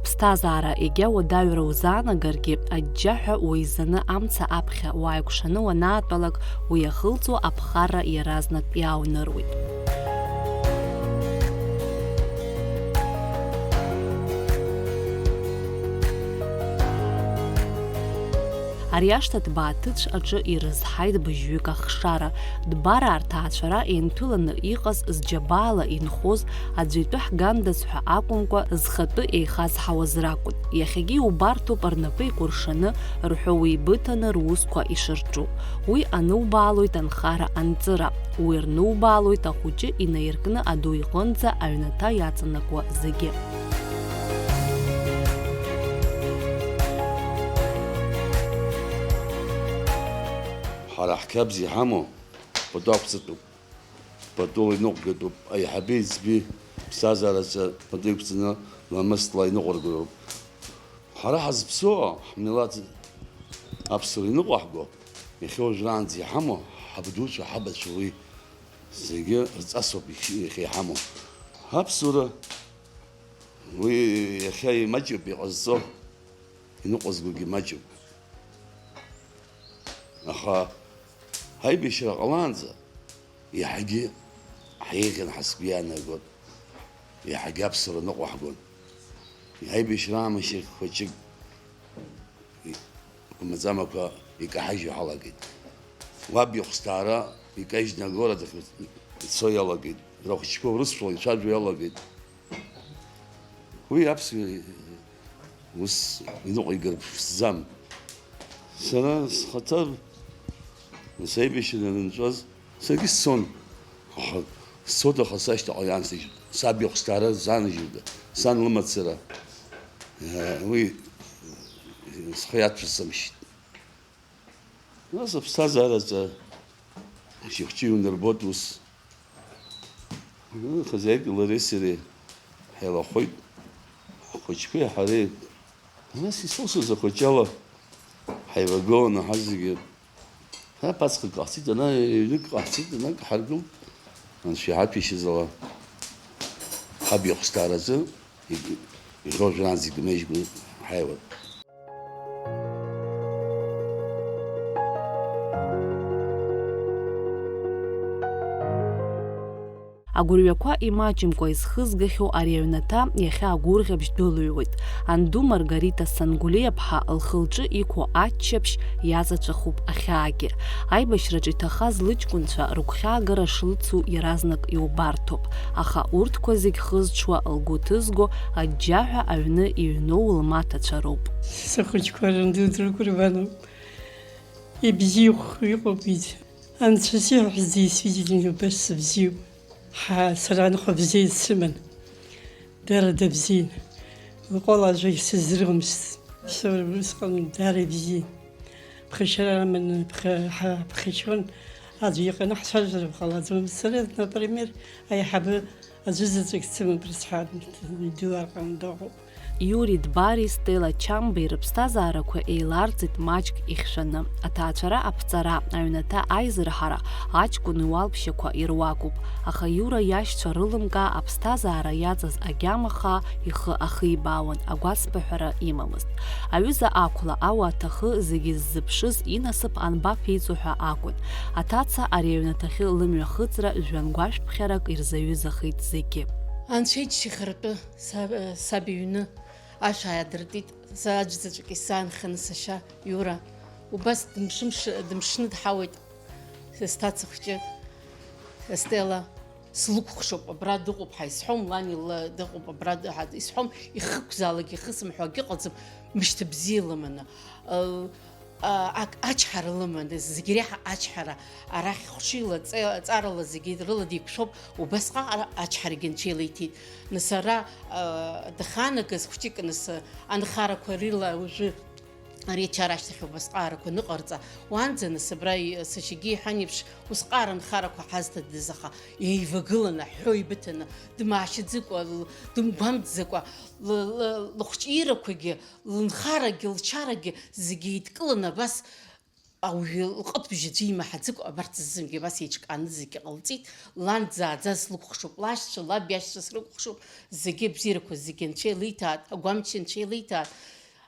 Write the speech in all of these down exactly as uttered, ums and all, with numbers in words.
Ԥсҭазаара егьа уадаҩра узаанагаргьы, аџьџьаҳәа уеизаны амца аԥхьа уааикәшаны уанаатәалак, уи иахылҵуа аԥхарра иаразнак иааунырит. Ари ашҭа ҭбааҭыцә аҿы ирызҳаит быжьҩык ахшара. Дбараа рҭаацәара инҭәыланы иҟаз, зџьабаала инхоз, аӡәы итәы ҳгандаз ҳәа акәымкәа, зхатәы еихазҳауаз ракәын. Иахьагьы иубарҭоуп рнапы еикәыршаны, рҳәо уеибыҭаны русқәа ишырҿу. Уи анубаалоит анхара анҵыра, уи рнубаалоит ахәыҷы инаиркны аду иҟынӡа аҩнаҭа иаҵанакуа зегьы. Ҳара ҳқьабз иҳамоу пату ақәҵатәуп. Патула иныҟәгатәуп, аиҳаби аиҵби ԥсҭазаараҿы пату иқәҵаны ламысла иныҟәыргароуп. Ҳара ҳазԥсоу ҳмилаҭ аԥсуара иныҟәаҳго, иахьа уажәраанӡа иҳамоу ҳабдуцәа, ҳабацәа уи зегьы рҵасоуп иахьа иҳамоу. Аԥсуара уи иахьа имаҷуп иҟазҵо, иныҟәызгогьы маҷуп. Аха ҳаибашьра ҟалаанӡа иаҳагьы ҳаиӷьын ҳәа сгәы иаанагон, иаҳагьы аԥсуара ныҟәаҳгон. Аибашьра аамышьҭахь хәыҷык и-, амаӡамақәа икаҳажьуа ҳалагеит. Уаб ихәсҭаара икажьны агора дахь ицо иалагеит. Рахәыҷқәа урысшәала ицәажәо иалагеит. Уи аԥсуа ус иныҟәигар ԥшӡам. Сара схаҭа саибашьра анынҵәаз, саргьы сцон. Аха сцоит, аха сашьҭахьҟа иаансыжьит. Саб ихәсҭаара санажьит, сан лымацара. Уи схы иаҭәасымшьит. Нас аԥсҭазаараҿы шьыхәҷы иунарбоит ус. Хозяйка лареи сареи ҳаилахәеит, ҳхәыҷқәеи ҳареи. Нас исылшоз ахәыҷала ҳаивагыланы ҳазегьы. Ҳа ԥацхак ҟаҳҵеит, ана ҩнык ҟаҳҵеит, ана ҳаргылт. Анцәа иҳаҭәеишьаз ала ҳаб ихәсҭааразы иӷьо жәранӡа икамеижьгәа ҳаиуеит. Агәырҩақәа имаҷымкәа изхызгахьоу ари аҩнаҭа иахьа агәырӷьабжь дәылыҩуеит. Анду Маргарита Сангәлиаԥҳа лхы-лҿы иқәу аччаԥшь иаҵаҵәахуп ахьаагьы. Аибашьраҿы иҭахаз лыҷкәынцәа рыгәхьаагара шлыцу иаразнак иубарҭоуп, аха урҭқәа зегь хызҽуа лгәы ҭызго аџьџьаҳәа аҩны иҩноу лмаҭацәа роуп. Сыхәыҷқәа рынду дрыкәырбаноуп. Ибзиахә иҟоуп иӡ. Анцәа сиҳәаз действительно убас сыбзиоуп. Ҳа, сара анхәа бзиа дсыман. Дара дыбзиан. Лҟәала аӡәгьы сыздыруамызт. Сара усҟан дара ибзиан. Ԥхашьара аманы ԥха-, ҳа-, ҳԥхашьон. Аӡәы иҟны ҳцәажәар ҟалаӡом. Сара, например, аиҳабы аӡәы заҵәык дсымоуп, рыцҳа, иду арҟан дыҟоуп. Иури Дбари Стелла Чамбеи рыԥсҭазаарақәа еиларҵеит маҷк ихьшәаны. Аҭаацәара аԥҵара, аҩнаҭа аизырҳара, аҷкәын иуалԥшьақәа ируакуп. Аха Иура иашьцәа рылымкаа аԥсҭазаара иаҵаз агьама хаа ихы ахибаауан, агәацԥыҳәара имамызт. Аҩыза ақәла ауа аҭахы зегьы ззыԥшыз инасыԥ анбаԥиҵо ҳәа акәын. Аҭаца ари аҩнаҭахьы лымҩахыҵра жәҩангәашәԥхьарак ирзаҩызахеит зегьы. Анцәа иџьшьахартәы са-, саб иҩны ашә аадыртит, сара аӡә заҵәык исзаанханы сашьа Иура. Убас дымшымш-, дымшны дҳауеит сҭаца хәҷы Стелла. Слыкәхшоуп, абра дыҟоуп ҳәа исҳәом, лани ла-, дыҟоуп, абра д-, ҳа-, исҳәом, ихықәзаалак ихысым ҳәа акгьы ыҟаӡам, мышьҭа бзиа лыманы. Ы, а, ак-, ачҳара лыман, зегь реиҳа ачҳара, арахь хәшыҩла, ҵе-, ҵарала зегьы рыла деиқәшәоуп, убасҟак ара ачҳарагьы анцәа илиҭеит. Нас ара, а, дахаанагаз хәҷык, нас, а, анхарақәа рыла уажәы ари ачара ашьҭахь убасҟак арақәа аныҟарҵа, уаанӡа, нас, абра и-, сашьагьы иҳәан еиԥш, усҟак анхарақәа ҳазҭадаз, аха еивагыланы, ҳҳәо еибыҭаны, дмаашьаӡакәа, л-, дымгәамҵӡакәа, л-, л-, лыхәҷы ирақәагьы, лынхарагьы, лчарагьы зегьы еидкыланы абас Ауаҩы лҟытбжьы аӡәы имаҳаӡакәа, абарҭ зегьы абас еиҿкааны зегьы ҟалҵеит. Лан дзааӡаз слыкәхшоуп, лашьцәа, лаб иашьцәа срыкәхшоуп, зегьы абзиарақәа зегьы анцәа илиҭааит, агәамч анцәа илиҭааит.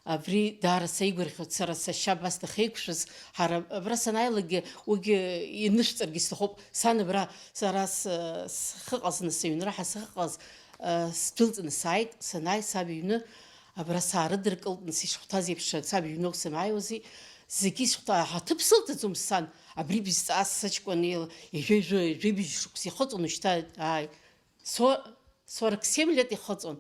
Абри даара саигәырӷьоит, сара сашьа абас дахьеиқәшәаз, ҳара абра санааилакгьы уигьы инышәҵаргьы сҭахуп. Сан абра сара с-, схы ҟазны, сыҩнра ҳа схы ҟаз, э, сдәылҵны сааит, санааи саб иҩны, абра саарыдыркылт, нас ишахәҭаз еиԥш, саб иҩноуп санааиуази, зегьы ишахәҭа-, аҭыԥ сылҭаӡом сан, абри бызҵаас сыҷкәын ил-, ҩажәи жәибжь шықәса ихыҵуан, уажәшьҭа, ааи, со-, сорок семь лет ихыҵуан,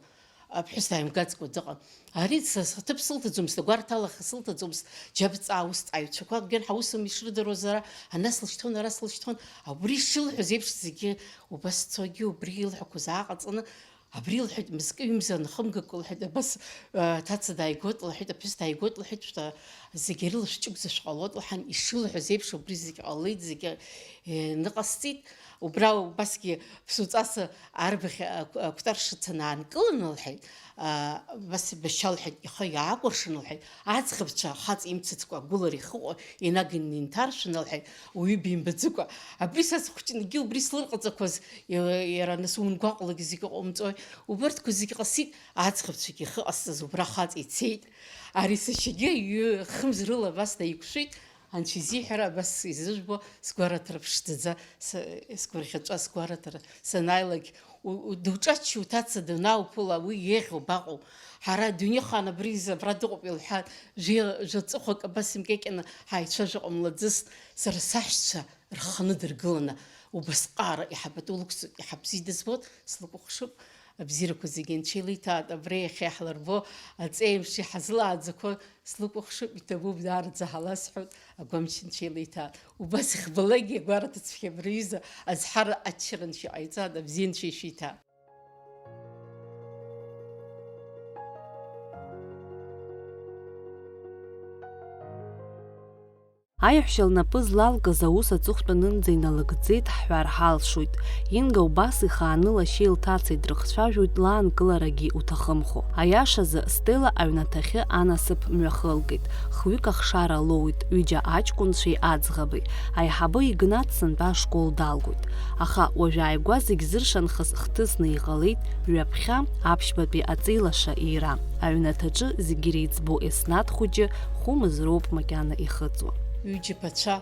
аԥҳәыс дааимгацкәа дыҟан. Ари са сҭыԥ сылҭаӡомызт, агәарҭалаха сылҭаӡомызт, џьабҵаа усҭҵааҩцәақәа, акгьы ҳаусым ишрыдыруаз ара, ана слышьҭуан, ара слышьҭуан, убри шылҳәоз еиԥш зегьы убас цогьы убри илҳәақәоз ааҟаҵаны, абри лҳәеит, мызкы-ҩымза анхымгакәа лҳәеит, абас, э, ҭаца дааигоит лҳәеит, аԥҳәыс дааигоит лҳәеит, шәта зегьы рыла шәҷыгәӡа шәҟалоит лҳәан, ишылҳәаз еиԥш убри зегьы ҟалеит, зегьы, э, ныҟасҵеит. Убра убасгьы ԥсуҵас арбаӷь, э, акәтар шыцаны аанкыланы лҳәеит, а, абас башьа лҳәеит, ихы иаакәыршаны лҳәеит, аӡӷабцәа хаҵа имцацкәа агәылара ихыҟоу инаганы инҭаршәны лҳәеит, уаҩы бимбаӡыкәа. Абри са схәыҷынгьы убри слырҟаҵақәаз, иа-, иара нас умгәаҟлогьы зегьы ҟаумҵои. Убарҭқәа зегьы ҟасҵеит, аӡӷабцәагьы ихы ҟасҵаз убра хаҵа ицеит. Ари сашьагьы ҩы-хымз рыла абас наиқәшәеит, анцәа изиҳәара абас изыжәбо сгәараҭара ԥшӡаӡа, с-, сгәырӷьаҵәа сгәараҭара санааилак, у-, у-, дуҿаччо уҭаца данаауԥыла, уи еиӷьу абаҟоу? Ҳара адунеихаан абри изы абра дыҟоуп илҳәан, жәи-, жәаҵыхәак абас имкьакьаны ҳаицәажәо ҟамлаӡыст, сара саҳәшьцәа рханы дыргыланы, убасҟаара иҳабатәу лықәҵоит, иҳабзиа дызбоит, слыкәыхшоуп, абзиарақәа зегьы анцәа илиҭааит, абра иахьа иаҳлырбо аҵеимш иҳазлааӡақәо слыкәыхшоуп, иҭабуп, даараӡа ҳаласҳәоит, агәамч анцәа илиҭааит. Убас ихбалагьы агәараҭа цәгьа абри аҩыза азҳара аччара анцәа иҟаиҵааит, абзиа анцәа ишәиҭааит. Аиаҳәшьа лнапы злалкыз аус аҵыхәтәанынӡа иналыгӡеит ҳҳәар ҳалшоит. Инга убас ихааны лашьеи лҭацеи дрыхцәажәоит, лаанкыларагьы уҭахымхо. Аиашазы, Стелла аҩнаҭахьы анасыԥ мҩахылгеит. Хҩык ахшара лоуит, ҩыџьа аҷкәынцәеи аӡӷаби. Аиҳабы Игнат сынтәа ашкол далгоит. Аха уажәааигәа зегь зыршанхаз хҭысны иҟалеит ҩаԥхьа аԥшьбатәи аҵеилаша иира. Аҩнаҭаҿы зегьы иреиҵбу Еснаҭ хәыҷы хәымыз роуп макьана ихыҵуа. Ҩыџьа ԥацәа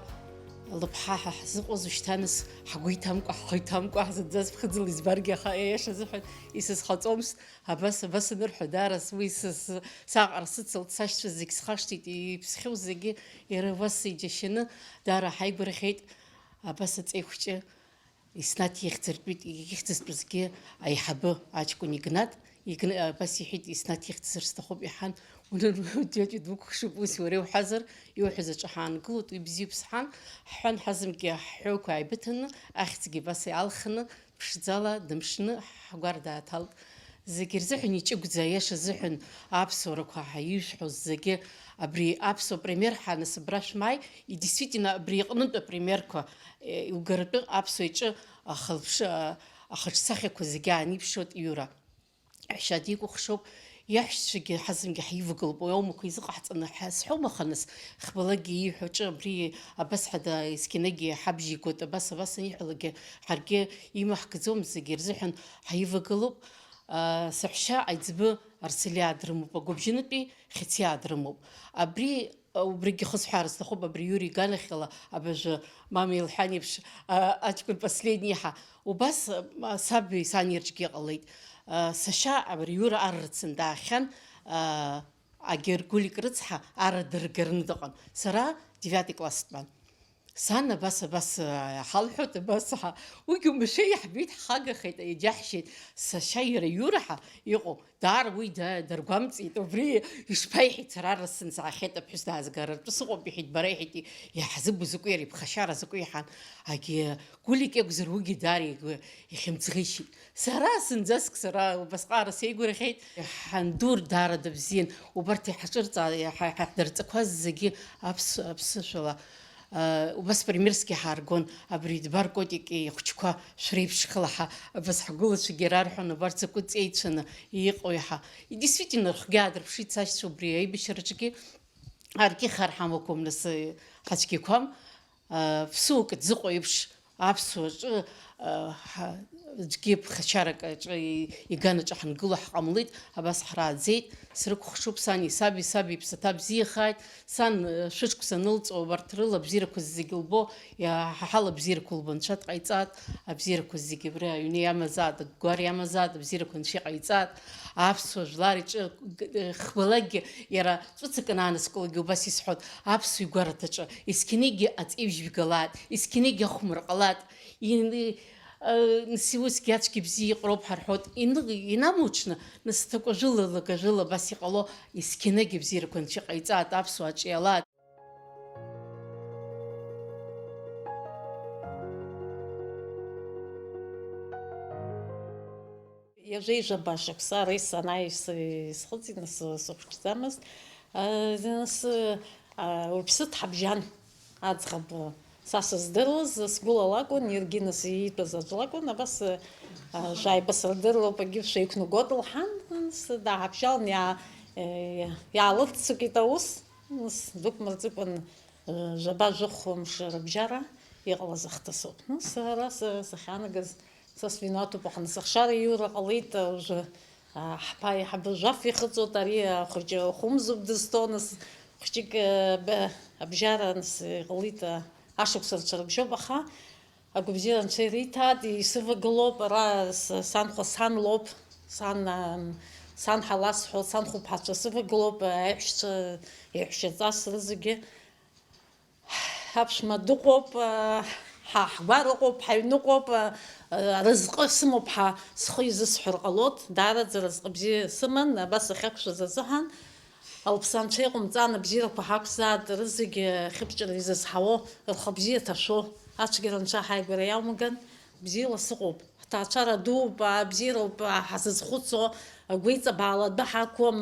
лыԥҳа ҳа ҳзыҟаз ушьҭаныс ҳгәы иҭамкәа, ҳхы иҭамкәа, ҳзынӡас ԥхыӡла избаргьы, аха аиаша азыҳәан исызхаҵомызт. Абас, абас анырҳәа, даара уи сыз-, саҟара сыцылт, сашьцәа зегь схашҭит, иԥсхьоу зегьы иара убас иџьашьаны, даара ҳаигәырӷьеит. Абас аҵеи хәҷы Еснаҭ ихьӡыртәит, ихьӡызтәызгьы аиҳабы аҷкәын Игнат, Игн-, абас иҳәеит, Еснаҭ ихьӡзар сҭахуп, иҳан, унан, уи уџьаҷа дукәыхшоуп, ус уара иуҳәазар, иуҳәаз аҿы ҳаангылоит, уи бзиоуп сҳәан, ҳҳәан, ҳазынгьы ҳҳәоуқәа ааибыҭаны, ахьӡгьы абас иаалхны, ԥшӡала дымшны ҳгәар дааҭалт. Зегьы рзыҳәан иҷыгәӡа, аиаша азыҳәан аԥсуарақәа ҳаишәҳәоз зегьы абри аԥсуа пример ҳанасыбра шәмааи, и действительно абри иҟнытә апримерқәа, э, иугаратәы аԥсуа иҿы ахылԥш-, а, ахаҿсахьақәа зегьы ааниԥшуеит Иура. Аҳәшьа дикәыхшоуп, иаҳәшьцәагьы ҳазынгьы ҳаивагылоуп, уи аумақәа изыҟаҳҵаны ҳәа сҳәома ханыс, хбалагьы ииҳәо аҿы абри абас ҳада есқьынагьы ҳабжьигоит, абас, абас аниҳәалакгьы ҳаргьы имаҳкӡом, зегьы рзыҳәан ҳаивагылоуп. Саҳәшьа аиҵбы Арсалиаа дрымоуп, агәыбжьынтәи Хьыциаа дрымоуп. Абри, убригьы хысҳәаара сҭахуп, абри Иура иганахьала абыржәы мама илҳәан еиԥш, аҷкәын последни иҳа. Убас саби сани рҿгьы ҟалеит. Сашьа абри Иура аррацын даахьан, Агергулик рыцҳа ара дыргарны дыҟан. Сара девятый класс стәан. Сан абас, абас, а, ҳалҳәоит, абас ҳа-, уигьы умшәа иаҳбеит, ҳхагахеит, иџьаҳшьеит. Сашьа иара Иура ҳа иҟоу, даара уи да-, даргәамҵит, убри ишԥаиҳәеи, сара арра сынҵаахьеит, аԥҳәыс даазгаратәы сыҟоуп, иҳәеит, бара иҳәеит, иаҳзыбу закәи иара иԥхашьара закәи иҳан, агьи Гулик иакәзар, уигьы даара игәы ихьымӡӷишьеит. Сара зынӡаск, сара убасҟаара сеигәырӷьеит, ҳанду даара дыбзиан, убарҭ иҳаҿырҵа-, иҳа-, иҳа-, ҳдырҵақәаз зегьы аԥс-, аԥсышәала. Э, убас примерсгьы ҳааргон, абри Дбар Котик ихәыҷқәа шәреиԥшхала ҳа, абас ҳгәылацәагьы рарҳәон, убарҭ закәытә ҵеицәаны иҟоу иаҳа. И действительно, рхгьы аадырԥшит сашьцәа убри аибашьраҿгьы. Аркьыхар ҳамақәам нас, ҳацәгьақәам, а, ԥсуак ӡыҟо еиԥш аԥсуа ҿы, а, ҳа-, аӡәгьы ԥхашьарак аҿы и-, иганаҿы ҳангыло ҳҟамлеит, абас ҳрааӡеит, срыкәхшоуп сани саби, саб иԥсаҭа бзиахааит, сан, а, шәышықәса анылҵуа убарҭ рыла абзиарақәа зегьы лбо, иа-, ҳа ҳала абзиарақәа лбо анцәа дҟаиҵаат, абзиарақәа зегьы абри аҩны иамазаат, агәгәар иамазаат, абзиарақәа анцәа иҟаиҵаат, аԥсуа жәлар иҿы г-, г-, хбалакгьы иара ҵәыцак анааныскылогьы убас исҳәоит, аԥсуа игәараҭаҿы, есқьынагьы аҵеиҩ жәбгалааит, есқьынагьы ахәмарра ҟалааит, ин-, э, нас усгьы ацәгьа бзиа иҟароуп ҳәа рҳәоит, ин-, инамуҽны, нас ҭакәажәыла, лагажәыла абас иҟало, есқьынагьы абзиарақәа анцәа иҟаиҵааит, аԥсуаа ҿиалааит. Ҩажәеи жәаба шықәса ара исанааи ис-, исхыҵит, нас сыхәыҷӡамызт. А, нас, а, уаҩԥсы дҳабжьан аӡӷаб, са сыздыруаз, сгәыла лакәын, иаргьы нас иитәыз аӡә лакәын, абас, а, шәааибасырдыруа, акгьы шәеиқәнагоит лҳәан, нас дааҳабжьалан иаа-, э, иаалыццакит аус, нас дук мырҵыкәан, э, жәаба-жәохә мшы рыбжьара иҟалаз ахҭысоуп. Нас сара са-, сахьаанагаз, Са свиноватуп, аха нас ахшара аиура ҟалеит, а, уже, а, ҳԥа еиҳабы жәаф ихыҵуеит, ари ахәыҷы хәымзуп дызҭо, нас хәыҷык, а, б-, абжьара нас иҟалеит, а, ашықәс рҽарыбжьоуп, аха агәабзиара анцәа ириҭааит, исывагылоуп, ара с-, санхәа сан лоуп, сан, а, сан ҳәа ласҳәоит, сан хәыԥҳацәа сывагылоуп, аиҳәшьцәа, еиҳәшьаҵас рызегьы. Аԥшәма дыҟоуп, ҳа ҳгәар ыҟоуп, ҳаҩныҟоуп, разҟы сымоуп ҳәа схы изысҳәар ҟалоит, даараӡа разҟы бзиа сыман, абас сахьақәшәаз азыҳәан. Лыԥсы анцәа иҟамҵан, абзиарақәа ҳақәзааит, рызегьы ахьыбҿара изызҳауа, рхы бзиа ҭашәо, ацәгьара анцәа ҳааигәара иалмган, бзиала сыҟоуп. Ҳҭаацәара дууп, абзиароуп ҳазызхәыцуа, гәеиҵабаала адәы ҳақәым,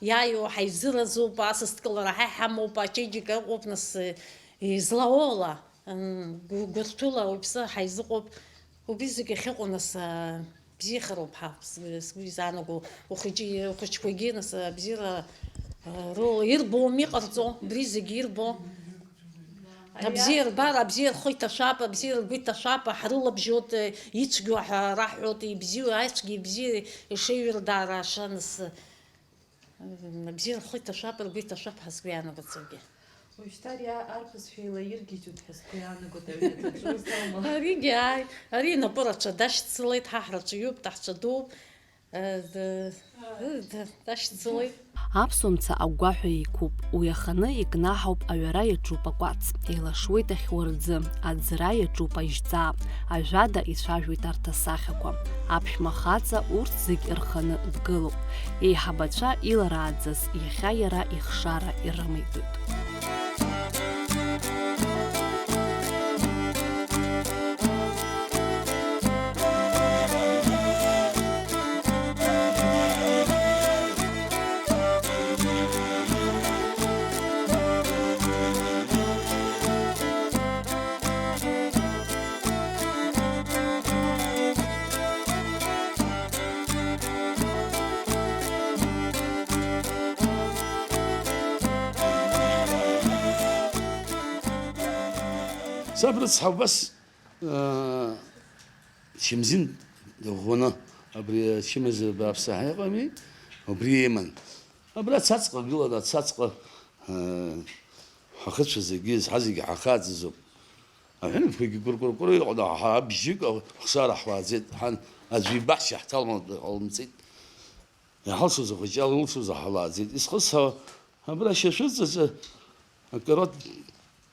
иааиуа ҳаизыразуп, асасдкылара ҳа иҳамоуп, ачеиџьыка ыҟоуп, нас, излаоула, м, гәы-, гәырҭәыла уаҩԥсы ҳаизыҟоуп, убри зегь ахьыҟоу, нас, бзиахароуп ҳа, сгәы, сгәы изаанаго, ухәыҷы, ухәыҷқәагьы, нас, абзиара, рыла ирбо уми иҟарҵо, убри зегь ирбо. Абзиа рбар, абзиа рхы иҭашәап, абзиа ргәы иҭашәап, ҳрылабжьоит, ицәгьоу ҳәа раҳҳәоит, ибзиоу ацәгьа ибзиа ишеиҩырдаара аша, нас, абзиа рхы иҭашәап, ргәы иҭашәап ҳәа сгәы иаанагоит саргьы. Уажәшьҭа ари арԥыс шәеилаиргьежьуеит ҳәа сгәы иаанагоит аҩнаҭаҿы, ус аума? Аригьы ааи, ари инапы рацәа дашьцылеит, ҳа ҳрацәаҩуп, даҳцәа дууп. Э, д-, э, д-, дашьцылеит. Аԥсуамца агәгәаҳәа еиқәуп, уи аханы икнаҳауп аҩара иаҿуп акәац, еилашуеит ахьуа рӡы, аӡра иаҿуп ажьҵаа, ажәада ицәажәоит арҭ асахьақәа. Аԥшәма хаҵа урҭ зегь рханы дгылоуп. Еиҳабацәа иларааӡаз иахьа иара ихшара ирымеитәуп. Саб рыцҳа убас, аа, Шьымзин дыӷәӷәаны, абри ачымазара бааԥс ҳәа иҟами, убри иман. Абра ацаҵҟа гылан, ацаҵҟа, аа, ҳахыцәа зегьы, зҳа зегьы ҳахаӡазоуп. Аҳәынаԥқәагьы кәыркәыркәыры иҟан, аха абжьык ахшара ҳуааӡеит, ҳан аӡәы ибаҳча ҳҭалмалт ҟалымҵеит. Иҳалшоз ахәыҷы алылшоз ҳалааӡеит. Исхысҳәаауа, абра шьашәыҵаҵәы акаруаҭ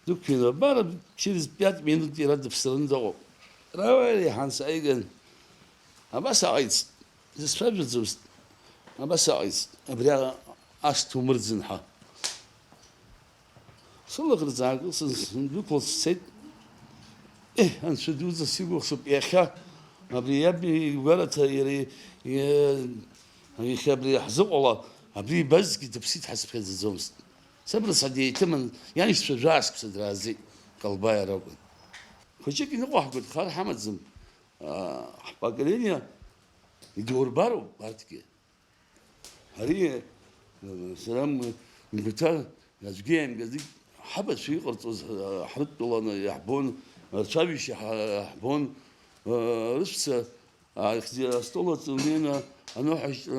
дықәшәаны, абар, через пять минут иара дыԥсраны дыҟоуп. Рауаҩ иҳан сааиган, абас аҟаиҵт, дысцәажәаӡомызт, абас аҟаиҵт, абри ашҭа умырӡын ҳәа. Сылаӷырӡ аакылсын, сындәықәлан сцеит. Еҳ, анцәа дуӡӡа сикәыхшоуп, иахьа абри иаб игәараҭа иара и-, и-, иахьа абри иаҳзыҟала, абри ибазгьы дыԥсит ҳәа сыԥхьаӡаӡомызт. Саб рыцҳа деиҭымын, ианшьцәа жәаа шықәса драазеит, Калбаиа ракәын. Хәыҷык иныҟәаҳгоит, хар ҳамаӡам, аа, ҳпоколение идурбароуп арҭгьы. Ари, э, сара м-, мгәаҭа Аӡәгьы иааимгаӡеит, ҳабацәа иҟарҵоз, ҳрыдтәаланы иаҳбон, рцәажәашьа ҳа-, ҳбон, рыцәца, ахьӡи астол аҿы лнеины, аныҳәаҿа,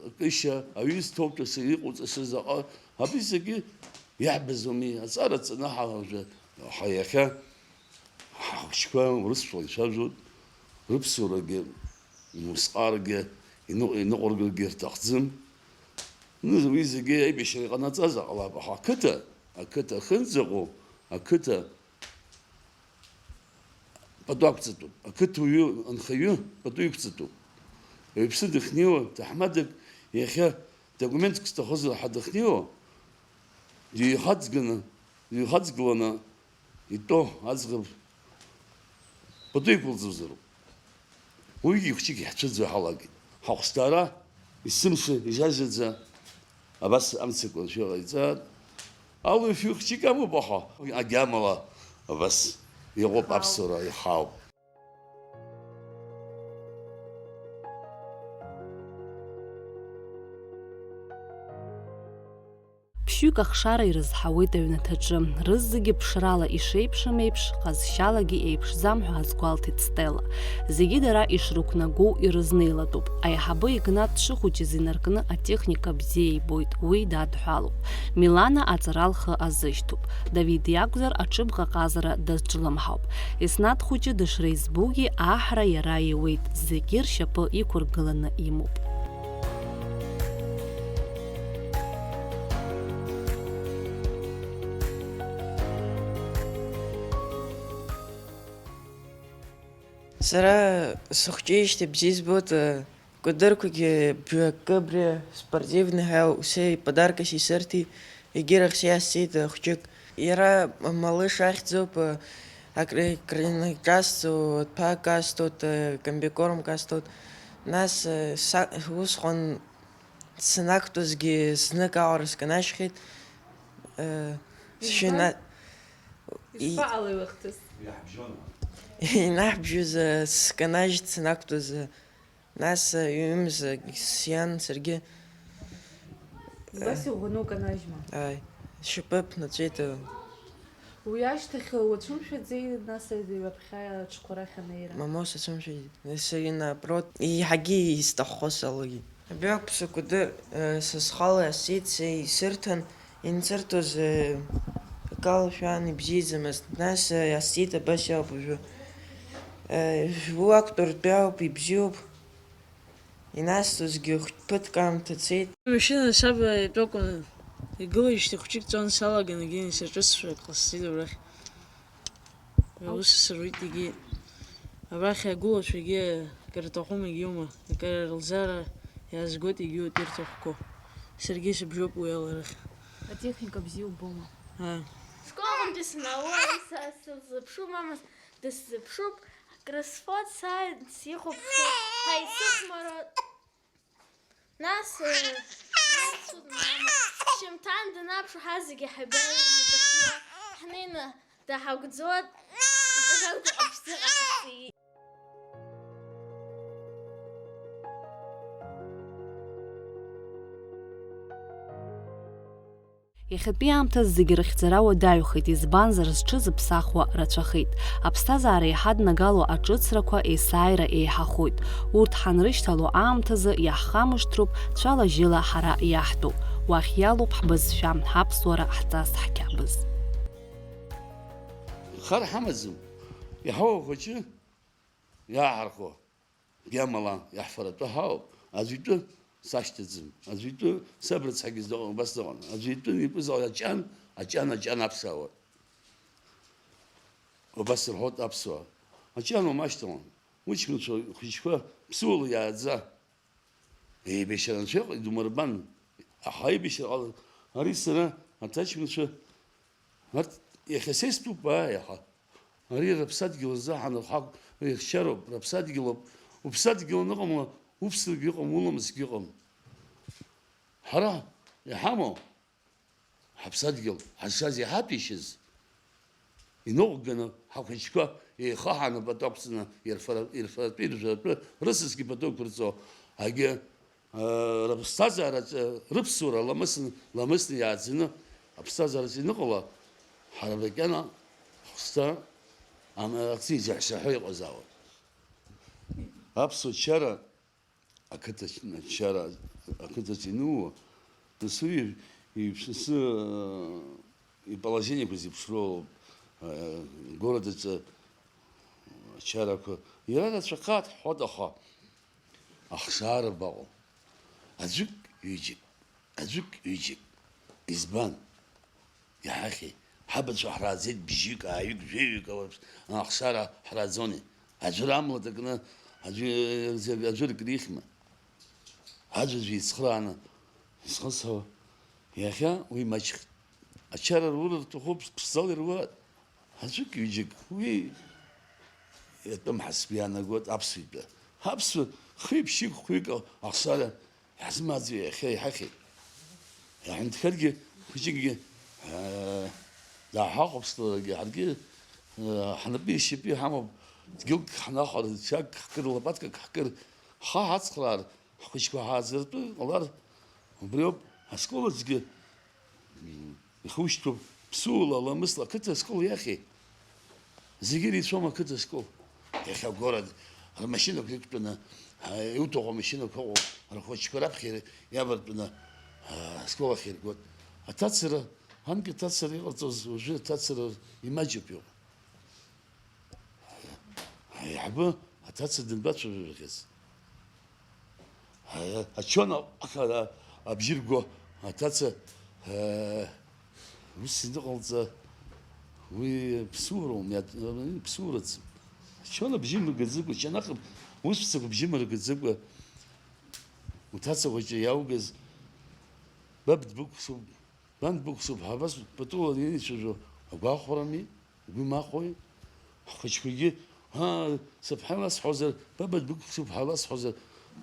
акышьа, аҩы зҭоу ҵәасы, иҟоу ҵәасы заҟа, абри зегьы иаҳбаӡоми, аҵара ҵаны ҳа-, ҳа-, иахьа ҳахәыҷқәа урысшәала ицәажәоит, рыԥсуарагьы, усҟарагьы, иныҟ-, иныҟәыргаргьы рҭахӡам. Уи зегьы аибашьра иҟанаҵазар ҟалап, аха ақыҭа, ақыҭа ахьынӡаҟоу, ақыҭа пату ақәҵатәуп, ақыҭауаҩы, анхаҩы пату иқәҵатәуп. Иԥсы дахьнеиуа, ҭаҳмадак, иахьа документк сҭахозар ҳәа дахьнеиуа, дыҩхаҵганы, дыҩхаҵгыланы итәоу аӡӷаб пату иқәылҵозароуп. Уигьы ихәыҷык иаҳцәыӡуа ҳалагеит. Ҳахәсҭара, есымша, ижажаӡа, абас амцақәа ршәы ҟаиҵааит. Алҩа фҩы хәыҷык амоуп, аха агьамала абас иҟоуп аԥсуара, ихаауп. Ԥшьҩык ахшара ирызҳауеит аҩнаҭаҿы, рызегьы ԥшрала ишеиԥшым еиԥш, ҟазшьалагьы еиԥшӡам ҳәа азгәалҭеит Стелла. Зегьы дара ишрықәнагоу ирызнеилатәуп. Аиҳабы Игнат дшыхәыҷыз инаркны атехника бзиа ибоит, уи дадҳәалоуп. Милана аҵара лхы азышьҭоуп. Давид иакәзар, аҽыбӷаҟазара дазҿлымҳауп. Еснаҭ хәыҷы дышреизбугьы аҳра иара иуеит, зегьы ршьапы иқәыргыланы имоуп. Сара сыхәҷеижьҭеи бзиа избоит, э, кәадырқәагьы бжакы абри спортивный ҳәа усе подаркас исырҭеит, егьирахь сиасҵеит, э, хәҷык. Иара малыш ахьӡуп, э, акры-, акрынаҿасҵо, ҭәак асҭоит, э, комбикорм асҭоит. Нас, э, са-, усҟан санақәтәазгьы знык аҟара сканажьхьеит, э, сшьына-, Избан? И-, Ишԥаҟалеи уахҭыс? Иаҳбжьон. Инаҳбжьоз, э, сканажьт санақәтәаз, э, нас, э, ҩымз, э, сиан саргьы. Убас иӷәӷәаны уканажьма? Ааи, сшьапы ԥнаҵәеит, э. Уи ашьҭахь уацәымшәаӡеи, нас, ҩаԥхьа аҽқәа рахь анеира? Мамоу, сацәымшәаӡеит. Саҩы напрот, еиҳагьы исҭаххо салагеит. Абри акәзар, кәадыр, э, са схала иасит, са исырҭан, инсырҭоз, э, акалашәан ибзиаӡамызт. Нас, э, иасит, абас иауп уажәы. Э, жәбо актәи ртәы ауп, ибзиоуп. Инасҭозгьы хә-, ԥыҭк аамҭа цеит. Амашьына саб итәы акәын, игылеижьҭеи хәҷык ҵуан, салаган, егьи саҿысшәа ак ҟасҵеит абрахь. Аус сырҩит егьи. Абрахь агәылацәагьы акыр рҭахума, егьиума, акыр рылзаара иаазгоит, егьиуп ирҭахқәоу. Саргьы сыбжьоуп уи аларахь. Атехника бзиа убома? Аа. Школаҟынтәи санаауа, са сылзыԥшу, мама дысзыԥшуп, акрысфоит, са сихәаԥшуеит, ҳаицыхәмаруеит. Нас, э, нас, мама, шьымҭан данаԥшу, ҳазегьы ҳаибарыҩны дахьиоу ҳнеины даҳагәӡуеит, иҵәахымкәа аԥсҭыҟа ҳацеит. Иахьатәи аамҭаз зегьы рыхьӡара уадаҩхеит, избанзар, зҽызыԥсахуа рацәахеит. Аԥсҭазаара еиҳа днагало аҿыцрақәа есааира еиҳахоит. Урҭ ҳанрышьҭало аамҭазы иаҳхамышҭроуп, цәала-жьыла ҳара иаҳтәуп. Уахь иалоуп ҳбызшәа, ҳаԥсуара, ҳҵас, ҳқьабз. Хар ҳамаӡам. Иаҳауа хәыҷы иааҳархәо. Иамала, иаҳфаратәы ҳауп. Аӡәы итәы сашьҭаӡам. Аӡәы итәы саб рыцҳагьы зыҟам, убас дыҟан. Аӡәы итәы итәы зал аҷан, аҷан, аҷан аԥсаауа. Убас рҳәоит аԥсуаа. Аҷан умашьҭалан. Учманцәа хәыҷқәа ԥсуала иааӡа. Еибашьра анцәа иҟа идумырбан. Аха аибашьра ҟалаз, ари сара аҭаҷманцәа Арҭ иахьа са истәуп, ааи, аха ари рыԥсадгьыл рзы ҳанырхагоу ихьчароуп, рыԥсадгьылоуп. Уԥсадгьыл аныҟамла, уԥсрагьы ыҟам, уламысгьы ыҟам. Ҳара иҳамоу ҳаԥсадгьыл, ҳазшаз иҳаҭәеишьаз, иныҟәганы ҳахәыҷқәа еихаҳаны пату ақәҵаны ирфара-, ирфаратәы, иржәратәы, рысасгьы пату ықәырҵо, агьы Рыԥсҭазаараҿы рыԥсуара ламысны, ламысны иааӡаны, аԥсҭазаараҿы ианыҟала, ҳара макьана ҳхәсҭа ам-, акциз иаҳзаҳәо иҟазаауан. Аԥсуа чара ақыҭач-, чара ақыҭаҿы ианууа, досу ир-, иԥсасы, э, иположениеқәа зеиԥшроу, э, городаҿы ачарақәа, иара рацәахааит ҳҳәоит, аха ахшара абаҟоу? Аӡәык, ҩыџьак, аӡәык, ҩыџьак. Избан? Иаҳахьеи? Ҳабацәа ҳрааӡеит бжьҩык, ааҩык, жәаҩык, ауаҩ-, ахшара ҳрааӡони? Аӡәыр амла ҭакны, аӡәы, аӡәыр крихма? Аӡәаӡәы ицхрааны изхысҳәо, иахьа уи маҷхт. Ачара рур рҭахуп, ԥшӡала ируа, аӡәык-ҩыџьак, уи атәым ҳасаб иаанагоит аԥсуа итәы. Аԥсуа хҩы-ԥшьҩык, хәҩык ахшара иаҳзымааӡо иахьа иҳахьеит. Иаҳәынҭқаргьы, хәыҷыкгьы, аа, дааҳахәаԥшларгьы, ҳаргьы, аа, ҳнапи ишьапи ҳамоуп, дгьылк ҳнахәар, ҽак ҳкыр, лопаткак ҳкыр, ҳхы ҳацхраар, ҳхәыҷқәа ҳааӡартәы ҟалар, убриоуп, ашкол аҿгьы, м, ихушьҭуп, ԥсуала, ламысла, ақыҭа ашкол иахьеи? Зегьы иреицәоума ақыҭа ашкол? Иахьа агород рмашьынақәа иқәтәаны, а, иуҭаху амашьынақәа ыҟоуп, рхәыҷқәа раԥхьа иавартәаны, а, ашкол ахь иргоит. Аҭацара, анкьа аҭацара иҟарҵоз, уажәы аҭацара имаҷуп иҟоу. Аиҳабы аҭаца дынбацәажәахьаз. Ачон абжьы рго аҭаца, э, ус иныҟалҵа, уи ԥсуроума, иат-, ԥсураӡам. Ачон абжьы мыргаӡакәа, ачанахә ус ԥсак абжьы мыргаӡакәа, уҭаца хәыҷы иаугаз, баб дбықәсуп, Бан дбықәсуп ҳәа абас патула ианицәажәо агәахәарами, угәы имахәои? Ҳхәыҷқәагьы, аа, сыԥҳа ласҳәозар, баба дбықәсуп ҳәа ласҳәозар,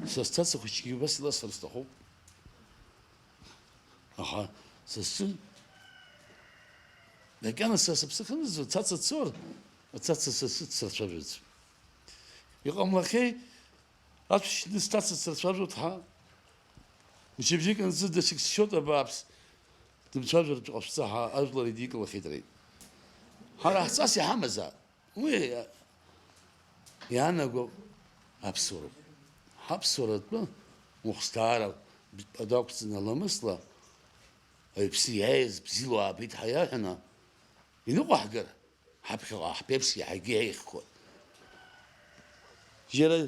са сҭаца хәыҷгьы убас иласҳәар сҭахуп. Аха са сзы, макьана са сыԥсы хынызу, ацаца цор, ацаца са сыццырцәажәаӡом. Иҟамлахьеи? Аԥшьны сҭаца дсырцәажәоит ҳәа. Мчыбжьык анҵы дысыхьчоит абааԥс, дымцәажәартә ҟашәҵа ҳәа ажәлар идикылахьеит ари. Ҳара ҳҵас иҳамазаап. Уи иаанаго аԥсуароуп. Ҳаԥсуаратәы ухәсҭаара адақәҵаны ламысла, аҩԥсы иааиз бзиала аабеит ҳәа иаҳәаны иныҟәаҳгар, ҳаԥхьаҟа ҳԥеиԥш иаҳагьы еиӷьхон. Џьара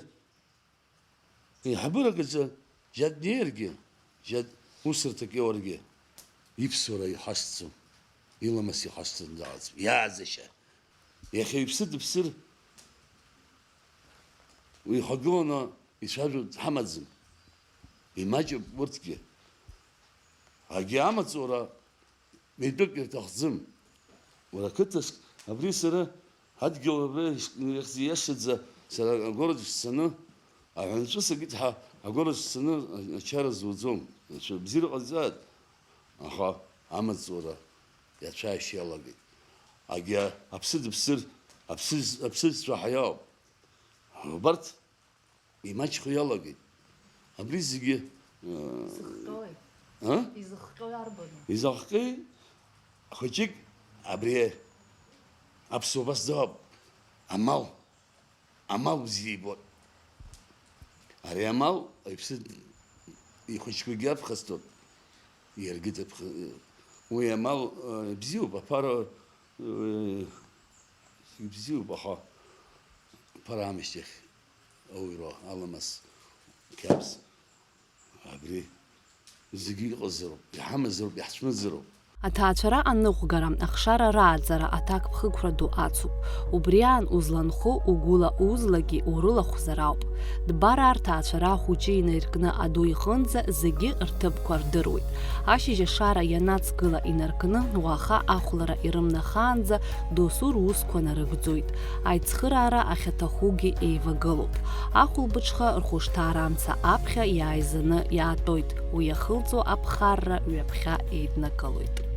Еиҳабырак аҿы џьа днеиргьы, џьа усурҭак иоургьы, иԥсуара ихашҭӡом, иламыс ихашҭӡом, дааӡом, иааӡашьа. Иахьа иԥсы дыԥсыр, уихагыланы ицәажәо дҳамаӡам. Имаҷуп урҭгьы. Агьи амаҵура Митәык ирҭахӡам. Уара ақыҭа ск-, абри сара адгьыл абра ишк-, ихьӡ иашаӡа сара агород сцаны, аҳәынҵәа сакит ҳәа агород сцаны ачара зуӡом. Бзиара ҟазҵааит, аха амаҵура иацәааишьа иалагеит. Агьа аԥсы дыԥсыр, аԥсыӡ-, аԥсыӡцәа ҳаиаауп. Убарҭ Имаҷхо иалагеит. Абри зегьы, э, Изыхҟьои? А? Изыхҟьои арбану? Изыхҟьеи? Хәыҷык абри аԥсуа убас дыҟоуп. Амал, амал бзиа ибоит. Ари амал иԥсы ихәыҷқәагьы аԥхасҭоит. Иаргьы дыԥх-, уи амал, э, бзиоуп, аԥара, э, ибзиоуп, аха аԥара аамышьҭахь ауаҩра аламыс қьабз, абри зегьы иҟазароуп, иҳамазароуп, иаҳцәмыӡыроуп. Аҭаацәара аныҟәгара, ахшара рааӡара аҭакԥхықәра ду ацуп. Убри аан узланхо угәыла уузлагьы урылахәзар ауп. Дбар арҭ аацәара ахәыҷы инаиркны аду иҟынӡа зегьы рҭыԥқәа рдыруеит. Ашьыжь ашара ианацгыла инаркны, уаха ахәлара ирымнахаанӡа досу русқәа нарыгӡоит. Аицхыраара ахьаҭахугьы еивагылоуп. Ахәылбыҽха рхәышҭаара амца аԥхьа иааизаны иаатәоит, уи иахылҵуа аԥхарра ҩаԥхьа еиднакылоит.